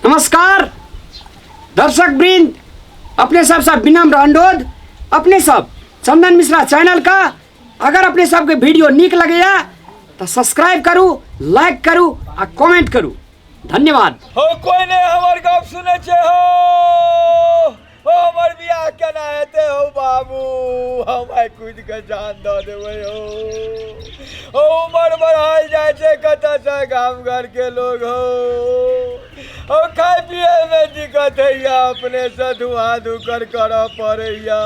नमस्कार दर्शक वृंद, अपने सब सब विनम्र अनुरोध, अपने सब चंदन मिश्रा चैनल का अगर अपने सबके वीडियो नीक लगैया तो सब्सक्राइब करू, लाइक करू आ कमेंट करू। धन्यवाद। हो कोई नहीं हमर गप सुनै छै हो, हो हमर बियाह केना हेतै हो बाबू, हम आइ कूदि कऽ जान दऽ देबै हो। हो उमर बढ़ल जाइ छै कतऽसँ गाम घरके लोग हो, हो खाय पियैमे दिक्कत होइया, अपनेसँ धुआँ धुकर करऽ पड़ैया,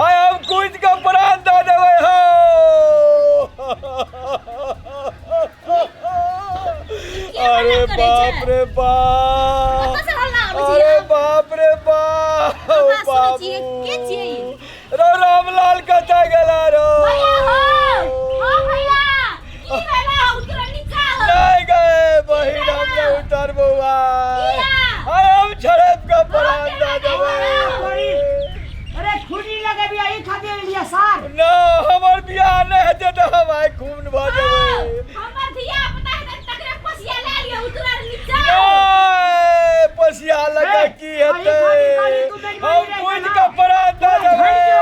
आइ हम कूदि कऽ प्राण दऽ देबै हो। अरे बाप रे बाप, अरे बाप रे बाप, बाबू रो रामलाल कतऽ गेला रो? नहीं गए बहिन, हम नहीं उतरबो आइ, हम झड़प के प्राण दऽ देबै। अरे खुदी लगे भी आई खातिर लिया सार न हमर बियाह नहि हेतै तऽ हम आइ खून भऽ जेबै। हमर धिया पुता हेतै तकरे पसिया लए लिअ, उतरल नीचा। नहि, पसिया लगा ए, की खाली, हेतै? खाली, खाली, तू बेईमानी हम रे, कूदि केना? कऽ प्राण दऽ तोरा देबै। झड़ि के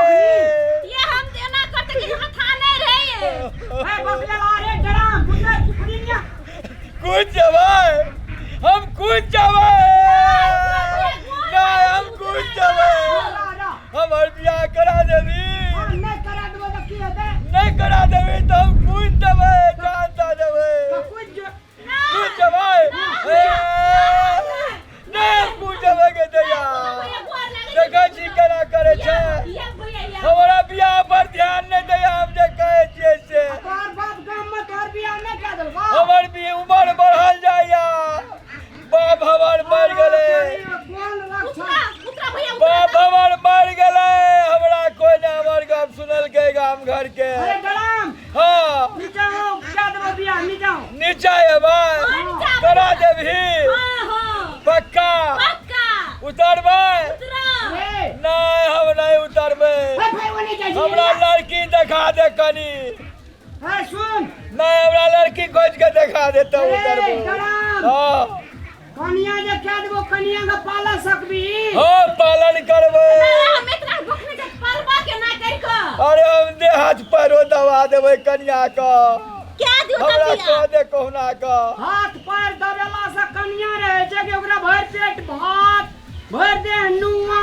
ये हम एना करते कि हमरा था नहीं रहे। ए बकले अरे डराम बुझले खुदी। कूद जेबै हम, कूद जेबै। नहि, हम कूद जेबै। हमर बियाह करा देबी? नहि करा देबो तऽ की हेतै? नहि करा देबी तऽ हम कूद देबै, जान दऽ देबै। तऽ कूदि जो। कूद जेबै। ए, नहि, हम कूद जेबै गे दैया। देखै छी केना करै छै। हमरा बियाह पर ध्यान नहि दैया, हम जे कहै छियै से। तोहर बाप गाम में तोहर बियाह नहि कए देलकौ? हमर भी उमर बढ़ल जाइया, बाप हमर मरि गेलै। कोन रक्षा? बाप हमर मरि गेलै, हमरा कोइ नहि हमर गप सुनलकै गाम घर के। अरे डराम। हाँ। नीचा हो, कए देबो बियाह, नीचा हो। नीचा एबै? करा देबही पक्का? उतरबै? ए नहि, हम नहि उतरबै। ए भाई, ओने जाइ छी। हमरा लड़की देखा दे कनी। ए सुन। नहि, हमरा लड़की खोज के देखा दे तब ए, उतरबो। डराम। हाँ। कनिया जे कए देबो, कनिया के पाला सकबी? हाँ, पालन करबै। अरे हम देह हाथ पैरो दबा देबै कनिया के। हमरा कह दे कहुना के। हाथ पैर दबेला से कनिया रहे छै कि ओकरा भरि पेट भात, भरि देह नुआ,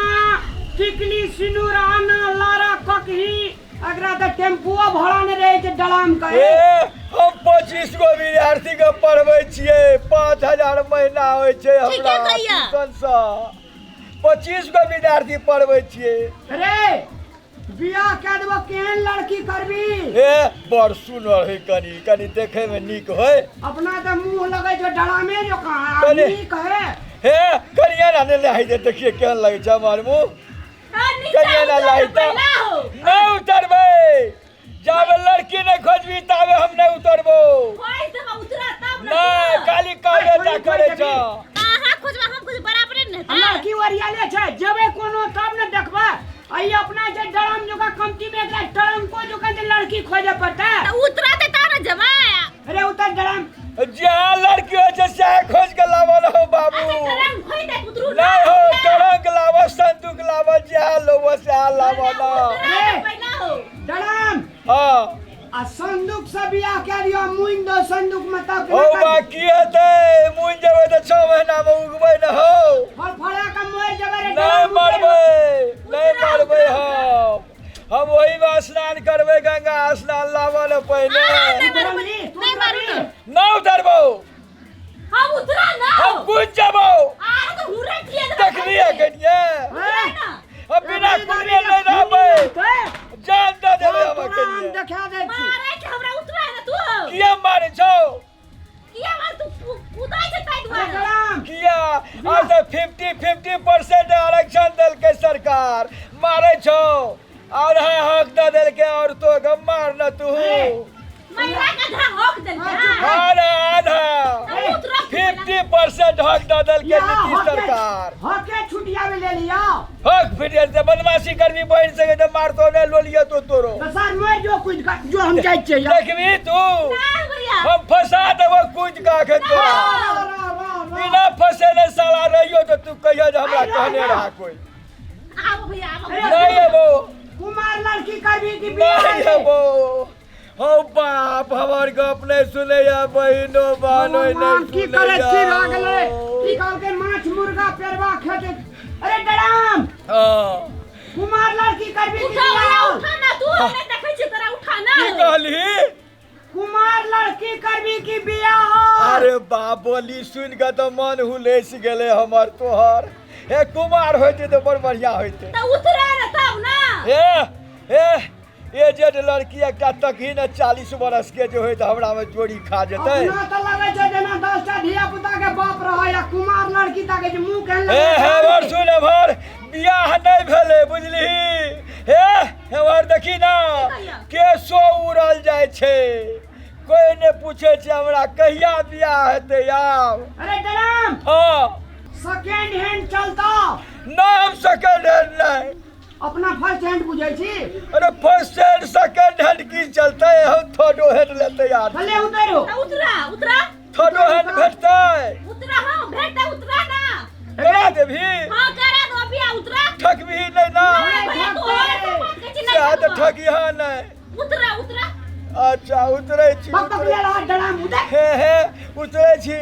टिकली, सिनूर, आना, लारा, ककही, एकरा तऽ टेम्पुओ भाड़ा नहि रहै छै डराम के। ए, हम 25 गो विद्यार्थी के पढ़बै छियै, 5000 महीना होइ छै हमरा ठीके कहिया। ट्यूशन सँ। 25 गो विद्यार्थी पढ़बै छियै। रे बियाह कए देबो, केहन लड़की करबी? ए, बड़ सुनर है, कनी कनी देखै में नीक होय। अपना तऽ मुंह लगै छौ डरामे जकाँ आ कनी। नीक है। हे, कनिया ना ने लहाइ दे, देखिए केहन लगै छै हमर मुंह। कनिया ना लहाइ तऽ नहि उतरबै। जाबे लड़की नहि खोजबी ताबे हम नहि उतरबो। नहि, खाली कहबे टा करै छौ। आ लड़की ओरियाले छै, जेबै कोनो तब ने देखबै। आ ई अपना जे डराम जकाँ कमती में एकरा टरंको जकाँ जे लड़की खोजे पड़तै। उतरते तब ने जेबै। अरे उतर डराम। जहाँ लड़की होइ छै सएह खोज के लाबऽ ने हौ बाबू। नहि हो, टरंक लाबऽ, संदूक लाबऽ, जहाँ लेबऽ सएह लाबऽ ना। डराम। हाँ। आ संदूक से बियाह कए लियो, मुइन दो संदूक में तब हौ बा, की हेतै? मुइन जेबै तऽ 6 महीना मे उगबै ने हौ। फड़फड़ा के मरि जेबै रे नहि डराम, मरबै, नहि मरबै हम। हम ओही मे स्नान करबै, गंगा स्नान। लाबऽ ने पहिने। उतरबी, तू नहि मारू। उतरबी। नहि उतरबौ। हम उतरा ना। हम कूद जेबौ। आर तो हुरे किए? देखलियै कनिये? हैं? हम बिना कूदले नहि रहबै, जान दऽ देबै हम। तोरा हम कनिये देखा दै छी। मारे के हमरा उतरा ना तू। किया मारै छौ? किया मार तू कुदाई छै ताहि अरे दुआरे। डराम। किया? आब तऽ 50-50% आरक्षण देलकै सरकार, मारै छौ? आधा हक दऽ देलकै औरतो के, मार न तू। महिला के आधा हक देलकै। आधा आधा हम उतरा। 50% हक दऽ देलकै या नीतीश हके सरकार। हके छुटियावे ले लिया। हक फिर से बदमाशी करबी बहिन संगे तऽ मारतो नहि, लोलियो तो तोरो। तऽ सर मरि जो कूदि कऽ, जो हम जाइ छियै। देखबी तू? ना भैया। हम फंसा देबो कूद कऽ अखन तोरा। रा, रा, रा, रा। बिना फसेने तू कहिया जे हमरा अरे कहने ना। रहा कोई। आबो भैया, आबो। नहीं एबो। कुमार लड़की करबी कि बियाह? नहीं एबो। हौ बाप, हमर गप नहीं सुनैया, बहिनो बहनो भगवान, नहीं की करे सुनैया। छी भऽ गेलै? की कहलकै माछ मुर्गा पेरवा खेतै। अरे डराम, हाँ। कुमार लड़की करबी कि उठा भैया, बियाह? उठा ना तू, हम नहीं देखै छी तोरा, उठा ना। की कहली? कुमार लड़की करबी कि बियाह? अरे बाप, बोली सुन के तऽ मन हुलसि गेलै हमर तोहर। हे, कुमार होइते तऽ बड़ बढ़िया होइते। तऽ उतरा ने तब ना। हे हे, ये जे लड़की एकटा तकही ने, 40 बरस के जे होय तऽ हमरा में जोड़ी खा जेतै। अपना तऽ लगै छै जेना 10टा धिया पुता के बाप रहै आ कुमार लड़की ताके जे मुँह केहन हे लगै हे छै। वर सुन, एम्हर बियाह नहि भेलै, बुझलिही? हे एम्हर देखी ना, केशो उड़ल जाइ छै, कोई नहि पूछै छै हमरा कहिया बियाह हेतै आब। अरे डराम। हाँ। सेकेंड हैंड चलता? नहि, हम सेकेंड हैंड नहि। अपना फर्स्ट हैंड बुझै छी? अरे फर्स्ट हैंड सेकेंड हैंड की चलतै, हम थर्डो हैंड लेते यार। भले उतरो। तऽ उतरा, उतरा। थर्डो हैंड भेटतै? उतरा, हाँ भेटतै, उतरा ना। करा देबही? हाँ, करा दो अभी, आ उतरा। ठकबही नहि ना? नहीं भैया, तू और सब बात कहै छी, नहीं सएह तऽ ठकबो। ठगिहा नहि। उतरा, उतरा। अच्छा, उतरै छी। बक बक उतरै। ले रहा डराम, उतर। हे हे, उतरै छी।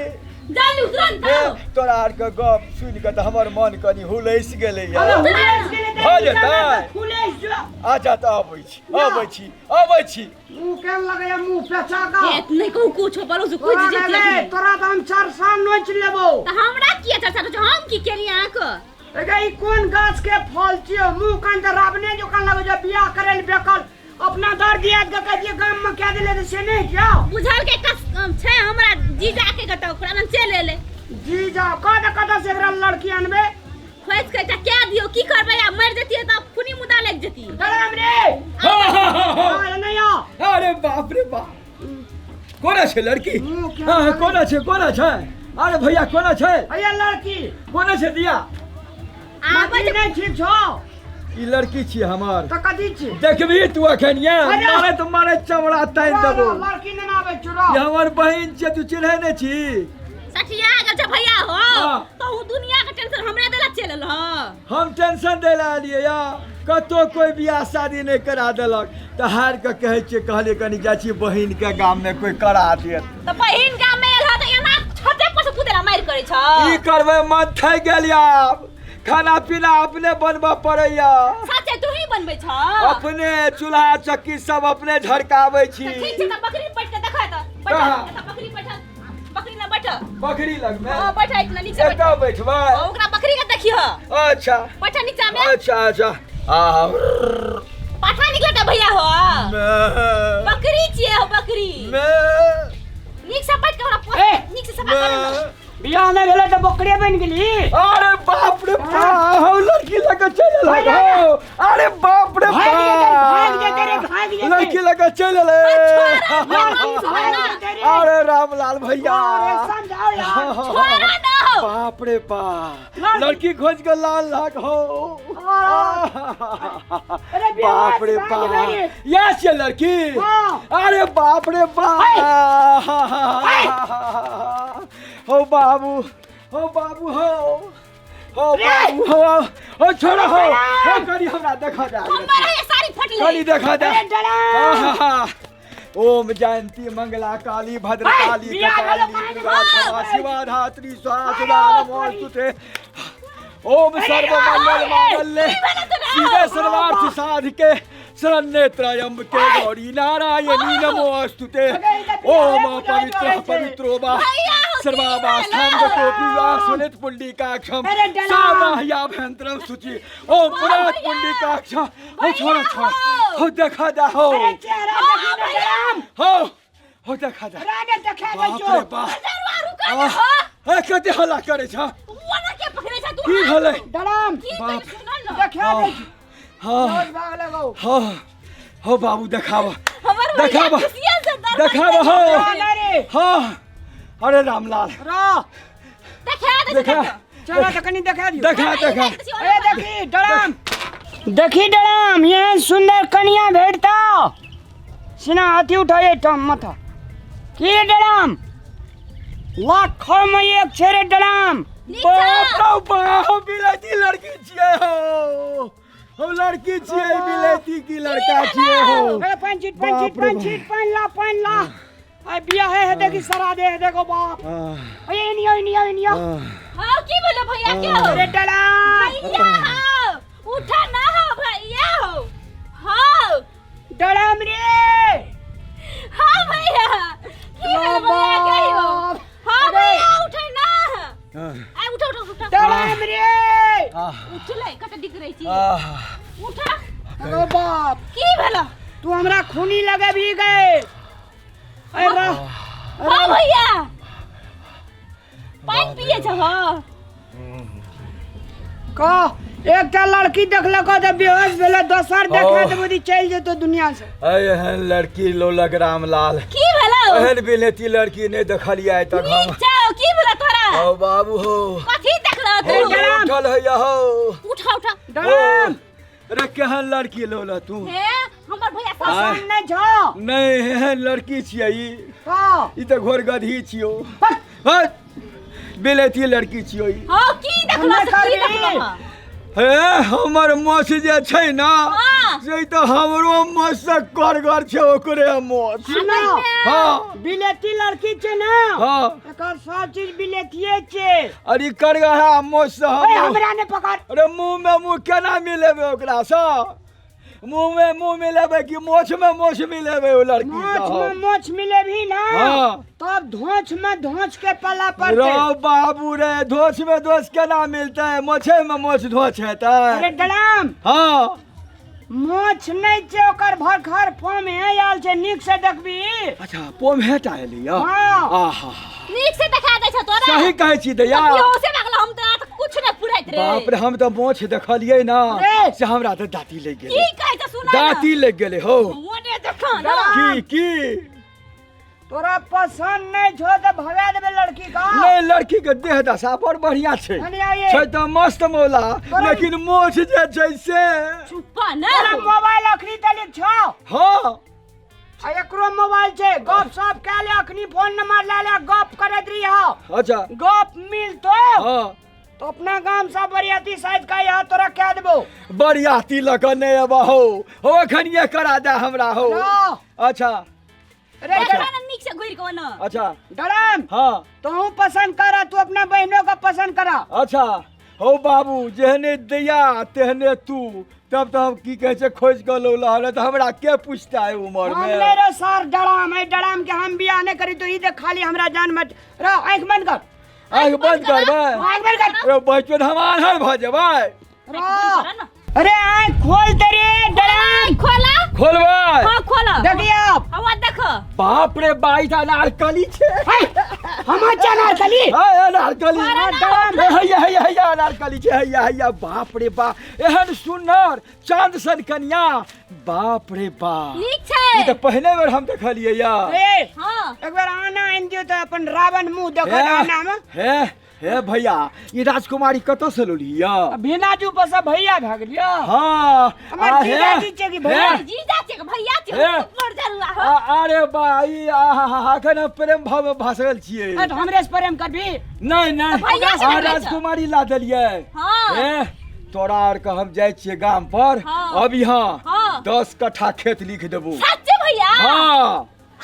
जल्दी उतरा ने हे तब। तोरा आरके गप सुनि कऽ तऽ हमर मन कनि हुलसि गेलै अबे यार। हुलैस गेलै तऽ भऽ नीचा जेतै? मे तऽ हुलैस जो। अच्छा, तऽ अबै छी। ना। अबै छी, अबै छी। मुँह केहन लगैया, मुँह पेचा का। ए, नहीं कहू कुछो, बलो से कुछ तोरा जेती रे, अखनी। तोरा तऽ हम चार साल नोच लेबो। तऽ हमरा किया चर्चा करै छौ? हम की केलियै अहाँके? एगे, ई कोन गाछ के फल छियो? मुँह कान तऽ रावणे जकाँ लगै छै, बियाह करै लए बेकल। अपना दर दियाद के कह दिए गाम में कह देले तऽ से नहीं जाओ। बुझल के एकटा छै हमरा जीजा के कतऽ, ओकरा लग चलि एलै। जी जाओ, कह दे कतऽ से एकरा लड़की अनबे। खोजि के एकटा कए दियौ, की करबै? आ मरि जतियै तऽ खुनी मुदा लागि जतियै। डराम रे। हाँ हाँ हाँ हाँ। हाँ, नहीं आओ। अरे बाप रे बाप, कोना छै लड़की? मुँह केहन हाँ। लगै? कोना छै, कोना छै? अरे भैया, कोना छै? भैया, लड़की कोना छै दिया? आबै मछली नहीं ठीक छौ। ई लड़की छियै हमर? तऽ कथी छी? देखबही तू अखन ये। अरे! मारे तऽ मारे चमड़ा तानि देबो। लड़की नहि आबै छौ। ई हमर बहिन छियै, तू चिन्है नहि छी? सठिया गेल छै भैया हो। हाँ। तो उ दुनिया के टेंशन हमरे देला चलल ह। हम टेंशन दै लए एलियै या, कतौ कोई बियाह शादी नहि करा देलक तऽ हारि कऽ कहै छियै, कहलियै कनि जाइ छी बहिनके गाममे, कोई करा देत। तऽ बहिन गाम में एल ह तऽ एना छते पर से कुदेला मारि करै छ? की करबै, मन थाकि गेल आब। खाना पीना अपने बनबऽ पड़ैया। सचे तू ही बनबै छ? अपने चूल्हा चक्की सब अपने झरकाबै छी। तऽ ठीक छै, तऽ बकरी बैठ के देखा तऽ बैठ। कहाँ? तऽ बकरी बैठ, बकरी लग बैठ। बकरी लगमे? हां, बैठ, इतना नीचे बैठ। एतऽ बैठबै? हाँ, ओकरा बकरी के देखिह। अच्छा। बैठ नीचा में। अच्छा अच्छा, आ पाठा निकलता भैया हो। बकरी छियै हो, बकरी। नीक से बैठ के ओकरा पोस। ए! नीक से सफा करे न। बियाह नहि भेलै तऽ बकरे बनि गेली। अरे बाप रे बाप, हम लड़की लऽ चलि भागि एलक हौ। अरे बाप रे भागि जेतै, भागि जेतै रे, बाप, भागि जेतै। लड़की लऽ चलि एलै। लड़की भागि जेतै रे। अरे रामलाल भैया। अरे समझाओ यार। छोड़ा न हो। बाप रे बाप, लड़की- लड़की खोज के लाल लाख हो। अरे बियाह बाप रे भागि बाप, गेलै। यह छै लड़की? हाँ। अरे बाप रे बाप, हो बाबू, हो बाबू, हो हो रे! बाबू, हो हो, छोड़ो, हो हो, कनी हमरा देखा दे। हमर है साड़ी फटलै। कनी देखा दे। अरे डरा। आहा। ओम जयंती मंगला काली भद्रकाली बियाह भेलो कपालिनी काहे? दुर्गा क्षमा शिवा धात्री स्वाहा सुधा नमोस्तुते। ओम सर्व मंगल मांगल्ये शिवे सर्वार्थ साधिके शरण्ये त्र्यंबके गौरी नारायणी नमोस्तुते। ओम पवित्र पवित्रो वा सर्वावस्थां गतोऽपि वा सुनित पुण्डिकाक्षं अरे डरा। सामाह्याभ्यन्तरं शुचि। ओम पुरात पुण्डिकाक्ष। हो छोड़ो, छोड़ो, हो देखा जा, हो। अरे चेहरा देखी न डराम। हो हो, देखा जा। राने देखा दे। बाप जो रे बाप। रुका, रुका न हो। हे, कते हल्ला करे छ? ओना के पकड़े छ तू? की भेलै? डराम। की बाप। करी, सुनल न। देखा दे। हाँ। रोज भाग लगो। हाँ, हो बाबू, देखाब। हमर भैया देखाब। खुशिया से दर्द देखाब हो। राने रे। हाँ, अरे रामलाल। रा देखा दे। देखा। चलो तऽ कनी देखा दियौ। देखा, देखा। अरे देखी डराम, देखी डराम, एहन सुंदर कनिया भेटता सिना हाथी उठाए टम माथा की रे डराम, लाखों में एक छै रे डराम। नीचा। बाप रे बा हम बिलैती लड़की छियै हो हम लड़की छियै बिलैती की लड़का छियै हो अरे पानि छीट पानि छीट बाप रे पानि छीट पानि ला पानि ला आइ बियाह है है देखी सरा दे है देखो बाप अरे एनियो एनियो एनियो हाँ की बोलो भैया के हो अरे डरा भैया हो उठा ना हो भैया हो हाँ डराम रे हाँ भैया की भेल भैया के हो हाँ भैया उठे ना आइ उठा उठा उठा डराम रे उठले कत दिख रही छी उठा अरे बाप की भेल तू हमरा खूनी लगेबी गए अरे रह हाँ भैया पानि पिए छह कह एकटा लड़की देखलक तऽ बेहोश भेलै दोसर देखा देबो तऽ चलि जेतौ दुनिया से एहन लड़की लोलक रामलाल की भेलौ एहन बिलेती लड़की नहि देखलियै आइ तक हम नीक छौ की भेलौ तोरा हौ बाबू हो कथी देखलौ हो तू डराम। उठल हैया हो उठा उठा डराम अरे केहन लड़की लोला तू हे हमर भैया आय। पसंद नहि छौ नहि एहन लड़की छियै ई कह ई तऽ घोर गधी छियौ हट बिलैती लड़की छियौ ई हँ की देखलौ से की हमर देखलौ हँ? हे हमर मोछ जे छै ने हाँ। से तऽ हमरो मोछ से करगर छै ओकरे मोछ सुनो हाँ बिलेती लड़की छै ने हाँ एकर सब चीज बिलेतिये छै अरे करगर है मोछ से ओए हम हमरा ने पकड़ अरे मुँह में मुँह केना मिलेबै ओकरा से मुँह में मुँह मिलेबै कि मोछ में मोछ मिलेबै ओ लड़की से मोछ हम? में मोछ मिलेबी ना हाँ। तब धोछ में धोछ के पला पड़ते रौ बाबू रे धोछ में धोछ केना मिलतै मोछे में मोछ धोछ हेतै अरे डराम हाँ मोछ नहि छै ओकर भर घर फॉर्म हे आयल छै नीक से देखबी अच्छा पोम हेट आयल यऽ हाँ। आहा नीक से देखा दै छौ तोरा सही कहै छी दैया बेहोशे भए गेलौ हम तोरा तऽ कुछ नहि पुरैत रे बाप रे हम तऽ मोछ देखलियै ना रे। से हमरा तऽ दाँती लागि की गेलै कहै छ सुना दाँती लागि गेलै हो ओने देखा ना की की तोरा पसंद नहि छौ तऽ भगा देबे लड़की का नहि लड़की के देह दशा बड़ बढ़िया छै कनी आइए। छै तऽ मस्त मौला तोरा- लेकिन मोछ जे छै से चुप ना तोरा मोबाइल अखनी तलिक छौ हाँ आ एकरो मोबाइल छै गप सप कए ले अखनी फोन नंबर लए ले गप करैत रही हो अच्छा गप मिलतो हाँ तो अपना गाम से बरियाती शायद का यहाँ तोरा कह देबो बरियाती लऽ कऽ नहि अबह हो हो एखनिये करा दे हमरा हो ना। अच्छा अरे देखा ना नीक से घुरि कऽ ओना अच्छा डराम हाँ तोहू पसंद करा तू अपना बहनों का पसंद करा अच्छा हौ बाबू जेहने दैया तेहने तू तब तऽ हम की कहै छै खोजि कऽ लौला नहि तऽ हमरा के पूछता है उमर हम मे नहीं रे सर डराम है डराम के हम बियाह नहीं करी तो ई देख खाली हमरा जान मत रे आंख बंद कर आँखि बंद करबै आंख बंद कर रे बचपन हम आन्हर भऽ जेबै रे करा ना अरे आंख खोल तेरे डराम खोला खोलबै हाँ खोला देखिए आप हवा देखो बाप रे बाई तऽ अनारकली छै हम अच्छा अनारकली है अनारकली डराम ए, हैया हैया हैया अनारकली छै हैया हैया बाप रे बा एहन सुन्नर चाँद सन कनिया बाप रे बा नीक ई छै तऽ पहिले बेर हम देखलियै या ए हाँ एक बार आना आनि दियौ तऽ अपन रावण मुंह देखो आना में हे हे भैया ई राजकुमारी कतऽ से लोली या भेनाजू पर सब भैया भए गेलियो हाँ हमर आ, जीजाजी छै कि भैया? हे, जीजा छै कि भैया छै हे। मर जरुआ हो आ, अरे बा ई आहा एखन हम प्रेम भाव में भासल छियै ए, तऽ हमरे से प्रेम करबी नहि नहि भैया से आ लगै छै। राजकुमारी ला देलियै हाँ। हे तोरा आर के हम जाइ छियै गाम पर हाँ। अब यहाँ हाँ। 10 कट्ठा खेत लिख देबो सच्चे भैया हाँ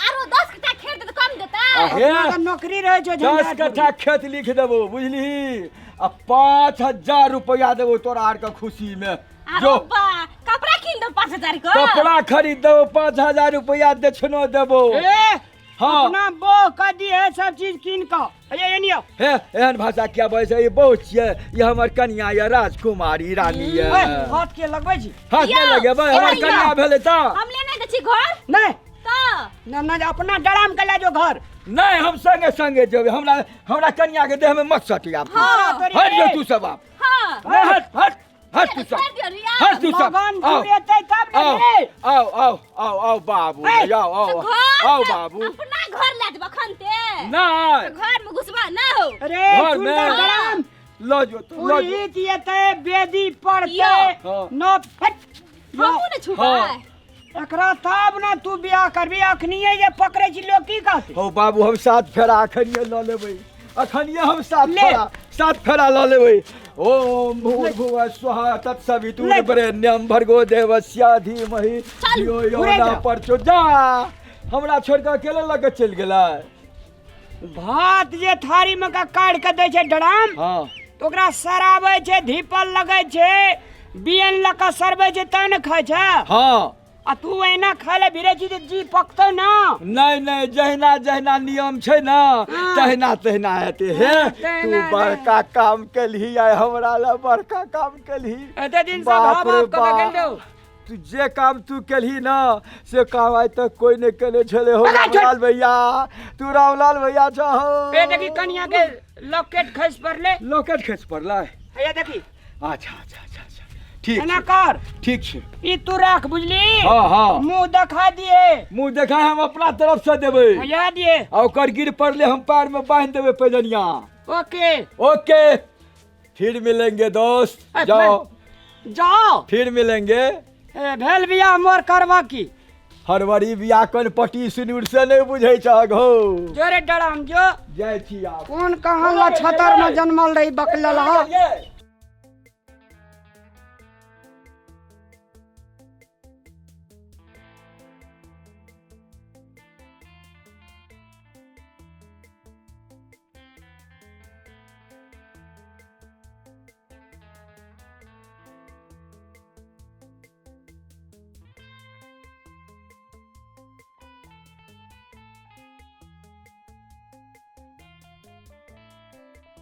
आरो 10 कट्ठा खेत देतै कम देतै आ हे अपना तऽ नौकरी रहै छौ 10 झंझारपुर। कट्ठा खेत लिख देबो बुझलिही आ 5000 रुपया देबो तोरा आर के खुशी में आरो जो बा कपड़ा किन दो 5000 के कपड़ा खरीद देबो 5000 रुपया दक्षिणो देबो ए हाँ। अपना बोह कऽ दिहे सब चीज कीन कऽ हे एनी आउ हे एहन भाषा किया बजै छै ई बहुत छियै ई हमर कनिया यऽ राजकुमारी रानी ए, यऽ हाथ के लगबै छी हाथ नहि यौ, लगेबै हमर यौ। कनिया भेलै तऽ हम लेने जाइ छी घर नहि तऽ ना ना अपना डराम के ले जो घर नहि हम संगे संगे जेबै हमरा हमरा कनिया के देह में मत सटी आप हाँ। तोरी हट जो तू सब आप हाँ नहीं हट हट हट तू सब छोड़ दियो रिया हट तू सब लगन आओ जुड़ेतै तब ने आओ रे आओ आओ आओ आओ बाबू ए, आओ आओ तो घर आओ में- बाबू अपना घर ले जेबो खन ते नहीं तो घर में घुसबा ना हो अरे घर सुन में। तऽ डराम ल जो तो ल जो पुरोहित एतै वेदी पड़तै हाँ। न हट यो, हमहूँ ने छुबै हाँ। एकरा तब ने तू बियाह करबी अखनिये जे पकड़ै छी लोग की कहतै हो बाबू हम सात फेरा अखनिये लऽ लेबै अखन ये हम सात ले। फेरा, सात फेरा लऽ लेबै। ओम भूर्भुवः स्वः तत्सवितुर्वरेण्यं भर्गो देवस्य धीमहि चल, धियो यो घुरे न जा। प्रचोदयात्। जा, हमरा छोड़ि कऽ अकेले लऽ कऽ चलि गेलै। भात जे थारी में का काटि के दै छै डराम, हाँ, तऽ ओकरा सराबै छै, धीपल लगै छै, बियन लऽ कऽ सरबै छै तब ने खाइ छै। हाँ। आ तू एना खाय ले भिड़ै छी तऽ जी पकतौ ना। नहि नहि, जहिना जहिना नियम छै ने, हाँ। तहिना तहिना हेतै। हे, हाँ, तू तहिना। बड़का काम केलही आइ, हमरा लए बड़का काम केलही। एते दिन से बाप भाव रे बाप कऽ गेल बाप। रहो। तू जे काम तू केलही ना, से काम आइ तक कोई नहीं केने छले हो। अगा छोड़। रामलाल भैया, तू रामलाल भैया छहो। ए देखी, कनिया के लॉकेट खसि पड़लै। लॉकेट खसि पड़लै? हैया देखी। अच्छा अच्छा अच्छा अच्छा, ठीक एना छै। कर। ठीक छै। ई तू राख, बुझली? हाँ हाँ। मुंह देखा दिए। मुंह देखा हम अपना तरफ से देबै। हैया दिए। आ ओकर गिर पड़ले, हम पैर में बांध देबै पैजनिया। ओके। ओके, फिर मिलेंगे दोस्त। ए, जाओ। जाओ। फिर मिलेंगे। ए, भेल बियाह मोर करबा की? हरबरी बियाह कोन पटी सिनूर से नहीं बुझै छहक हो। जोरे डराम जो। जाइ छी आब। कोन कहाँ ला छतर में जन्मल रही बकलल हा।